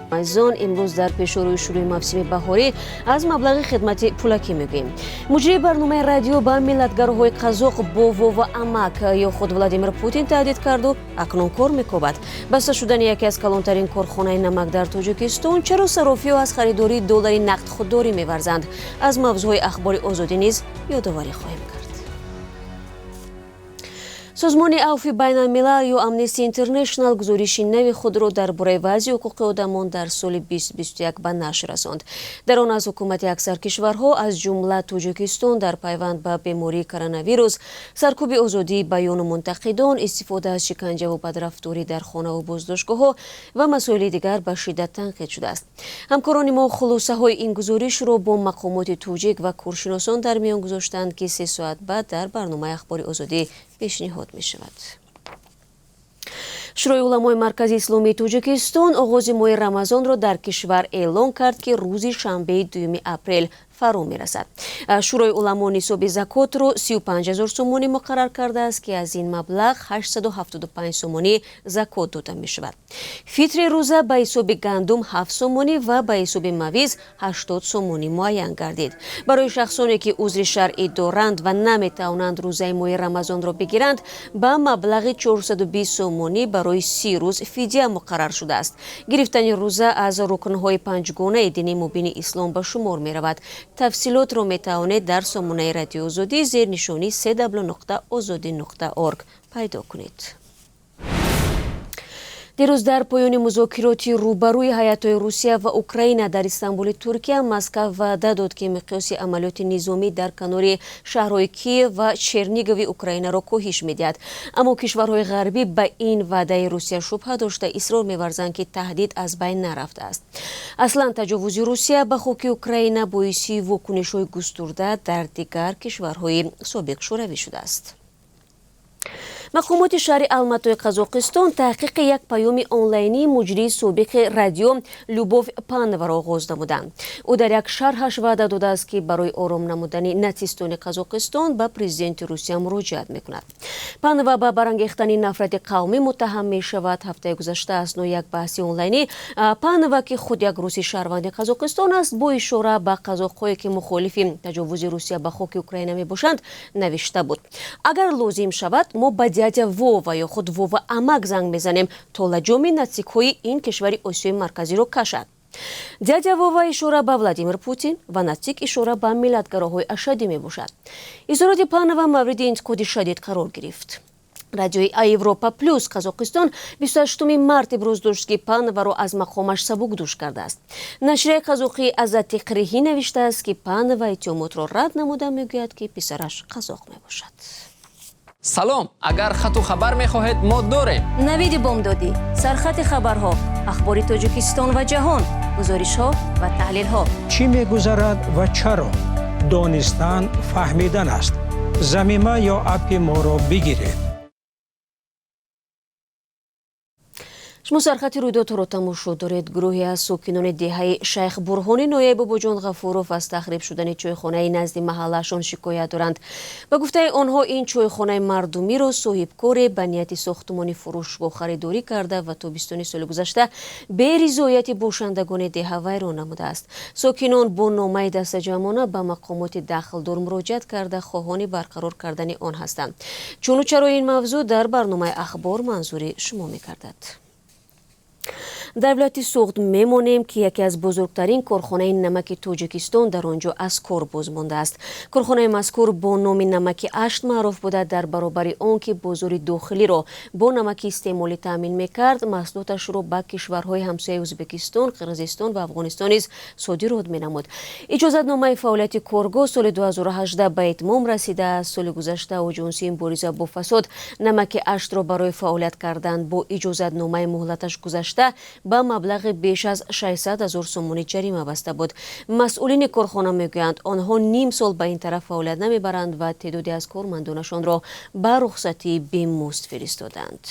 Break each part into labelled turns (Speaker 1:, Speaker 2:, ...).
Speaker 1: Азизон, имрӯз дар пешорӯи шурӯи мавсими баҳорӣ аз маблағи хидмати пулакӣ мегӯем. Муҷрии барномаи радио ба миллатгароҳои қазоқ бо Вова амак ё худ Владимир Путин таҳдид карду акнун кор мекобад. Баста шудани яке аз калонтарин корхонаи намак дар Тоҷикистон, чаро саррофиҳо аз харидории доллари нақд худдорӣ меварзанд? Аз мавзӯъҳои Ахбори Озодӣ низ ёдоварӣ хоҳем кард. Созмони Авфи Байналмилал ё Amnesty International гузориши нави худро дар бораи вазъи ҳуқуқи одамон дар соли 2021 ба нашр расонд. Дар он аз ҳукумати аксар кишварҳо, аз ҷумла Тоҷикистон, дар пайванд ба бемории коронавирус, саркӯби озодии баёну мунтақидон, истифода аз шиканҷаву бадрафторӣ дар хонаву боздоштгоҳҳо ва масоили дигар ба шиддат танқид шудааст. Ҳамкорони мо хулосаҳои ин гузоришро бо мақомоти тоҷик ва коршиносон дар миён гузоштанд, ки 3 соат баъд дар барномаи Ахбори Озодӣ пешниҳод мешавад. Шӯрои уламои Маркази Исломии Тоҷикистон оғози моҳи Рамазонро дар кишвар эълон кард, ки рӯзи шанбеи 2 апрел фаро мерасад. Шӯрои уламо нисоби закотро 35 ҳазор сомонӣ муқаррар кардааст, ки аз ин маблағ 875 сомонӣ закот дода мешавад. Фитри рӯза ба ҳисоби гандум 7 сомонӣ ва ба ҳисоби мавиз 80 сомонӣ муайян гардид. Барои шахсоне, ки узри шаръӣ доранд ва наметавонанд рӯзаи моҳи Рамазонро бигиранд, ба маблағи 420 сомонӣ барои 30 рӯз фидя муқаррар шудааст. Гирифтани рӯза аз рукнҳои панҷгонаи дини мубини ислом ба шумор меравад. Тафсилотро метавонед дар сомонаи Радиои Озодӣ зернишонии cw.ozodi.org пайдо кунед. Дирӯз дар поёни музокироти рӯбарӯи ҳайатҳои Русия ва Украина дар Истанбули Туркия Москав ваъда дод, ки миқёси амалиёти низомӣ дар канори шаҳрҳои Киев ва Чернигови Украинаро коҳиш медиҳад. Аммо кишварҳои ғарбӣ ба ин ваъдаи Русия шубҳа дошта, исрор меварзанд, ки таҳдид аз байн нарафтааст. Аслан таҷовузи Русия ба хоки Украина боиси вокунишҳои густурда дар дигар кишварҳои собиқ шӯравӣ шудааст. Мақомоти шаҳри Алматои Қазоқистон таҳқиқи як паёми онлайнии муҷрии собиқи радио Любовь Пановаро оғоз намуданд. Ӯ дар як шарҳаш ваъда додааст, ки барои ором намудани натсистони Қазоқистон ба президенти Русия муроҷиат мекунад. Панова ба барангехтани нафрати қавмӣ муттаҳам мешавад. Ҳафтаи гузашта аснои як баҳси онлайнӣ Панова, ки худ як руси шаҳрванди Қазоқистон аст, бо ишора ба қазоқҳое, ки мухолифи таҷовузи Русия ба хоки Украина мебошанд, навишта буд: «Агар лозим шавад, мо ба дядя Вова ё худ Вова амак занг мезанем, то лаҷоми натсикҳои ин кишвари Осиёи Марказиро кашад». Дядя Вова ишора ба Владимир Путин ва натсик ишора ба миллатгароҳои ашаддӣ мебошад. Изҳороти Панова мавриди интиқоди шадид қарор гирифт. Радиои Европа Плюс Қазоқистон 28 март иброз дошт, ки Пановаро аз мақомаш сабукдӯш кардааст. Нашрияи қазоқии Азаттық рӯҳӣ навиштааст, ки Панова иттиҳомотро рад намуда, мегӯяд, ки писараш қазоқ мебошад.
Speaker 2: Салом, агар хату хабар мехоҳед, мо дорем.
Speaker 1: Навиди бомдодӣ, сархати хабарҳо, ахбори Тоҷикистон ва ҷаҳон, гузоришҳо ва таҳлилҳо.
Speaker 3: Чӣ мегузарад ва чаро? Донистан фаҳмидан аст. Замима ё аппи моро бигиред.
Speaker 1: Шумо сархати рӯйдодҳоро тамошо доред. Гурӯҳе аз сокинони деҳаи Шайх Бурҳони ноҳияи Бобоҷон Ғафуров аз тахриб шудани чойхонаи назди маҳаллаашон шикоят доранд. Ба гуфтаи онҳо, ин чойхонаи мардумиро соҳибкоре ба нияти сохтмони фурӯшгоҳ харидорӣ карда ва тобистони соли гузашта беризояти бошандагони деҳа вайрон намудааст. Сокинон бо номаи дастаҷамъона ба мақомоти дахлдор муроҷиат карда, хоҳони барқарор кардани он ҳастанд. Чуну чаро ин мавзӯъ дар барномаи ахбор манзури шумо мегардад. Дар вилояти Суғд мемонем, ки яке аз бузургтарин корхонаи намаки Тоҷикистон дар он ҷо аз кор боз мондааст. Корхонаи мазкур бо номи Намаки Ашт маъруф буда, дар баробари он ки бозори дохилиро бо намаки истеъмолӣ таъмин мекард, маҳсулоташро ба кишварҳои ҳамсояи Ӯзбекистон, Қирғизистон ва Афғонистон низ содирот менамуд. Иҷозатномаи фаъолияти коргоҳ соли 2018 ба итмом расидааст. Соли гузашта Оҷонсии мубориза бо фасод Намаки Аштро барои фаъолият кардан бо иҷозатномаи муҳлаташ гузашта ба маблағи беш аз 600 ҳазор сомонӣ ҷарима баста буд. Масъулини корхона мегӯянд, онҳо ним сол ба ин тараф фаъолият намебаранд ва теъдоде аз кормандонашонро ба рухсатии бемузд фиристоданд.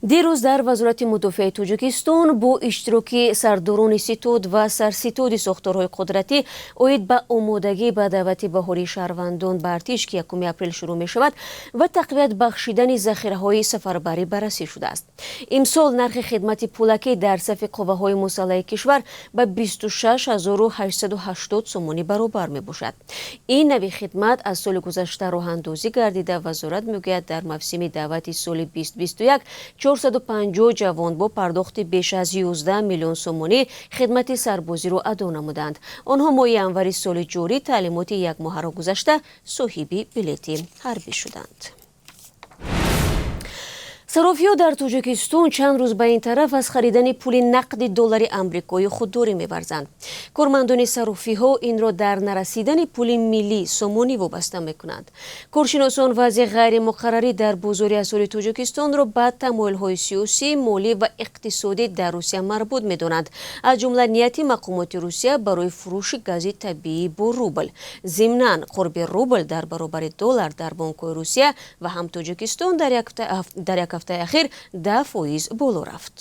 Speaker 1: Дирӯз дар Вазорати мудофиаи Тоҷикистон бо иштироки сардорони ситод ва сарситоди сохторҳои қудратӣ оид ба омодагӣ ба даъвати баҳории шаҳрвандон ба артиш, ки 1 апрел шурӯъ мешавад, ва тақвият бахшидани захираҳои сафарбарӣ баррасӣ шудааст. Имсол нархи хидмати пулакӣ дар сафи қувваҳои мусаллаҳи кишвар ба 26 880 сомонӣ баробар мебошад. Ин нави хидмат аз соли гузашта роҳандозӣ гардида, вазорат мегӯяд, дар мавсими даъвати соли 2021 450 ҷавон бо пардохти беш аз 11 миллион сомонӣ хидмати сарбозиро адо намуданд. Онҳо моҳи январи соли ҷорӣ таълимоти якмоҳаро гузашта, соҳиби билети ҳарбӣ шуданд. Сарофиҳо дар Тоҷикистон чанд рӯз ба ин тараф аз харидани пули нақди доллари амрикоӣ худдорӣ меварзанд. Кормандони сарофиҳо инро дар нарасидани пули миллӣ, сомонӣ, вобаста мекунанд. Коршиносон вазъи ғайримуқаррарӣ дар бозори асъори Тоҷикистонро ба тамоилҳои сиёсӣ, молӣ ва иқтисодӣ дар Русия марбут медонанд, аз ҷумла нияти мақомоти Русия барои фурӯши гази табиӣ бо рубл. Зимнан, қурби рубл дар баробари доллар дар бонкҳои Русия ва ҳам Тоҷикистон дар як ҳафтаи ахир 10% боло рафт.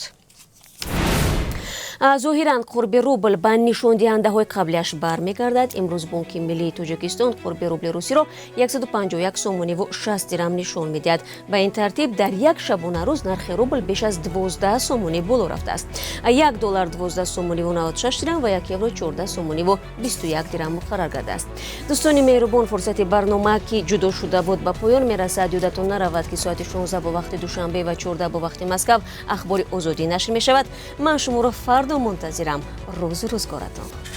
Speaker 1: Зоҳиран, қурби рубл ба нишондиҳандаҳои қаблиаш бармегардад. Имрӯз Бонки миллии Тоҷикистон қурби рубли русиро 151 сомониву 60 дирам нишон медиҳад. Ба ин тартиб, дар як шабонарӯз нархи рубл беш аз 12 сомонӣ боло рафтааст. 1 доллар 12 сомониву 96 дирам ва 1 евро 14 сомониву 21 дирам муқаррар гардааст. Дӯстони меҳрубон, фурсати барнома, ки ҷудо шуда буд, ба поён мерасад. Ёдатон наравад, ки соати 16 бо вақти Душанбе ва 14 бо вақти Москав Ахбори Озодӣ нашр мешавад. Ман шуморо фардо мунтазирам. Рӯзу рӯзгоратон хуш.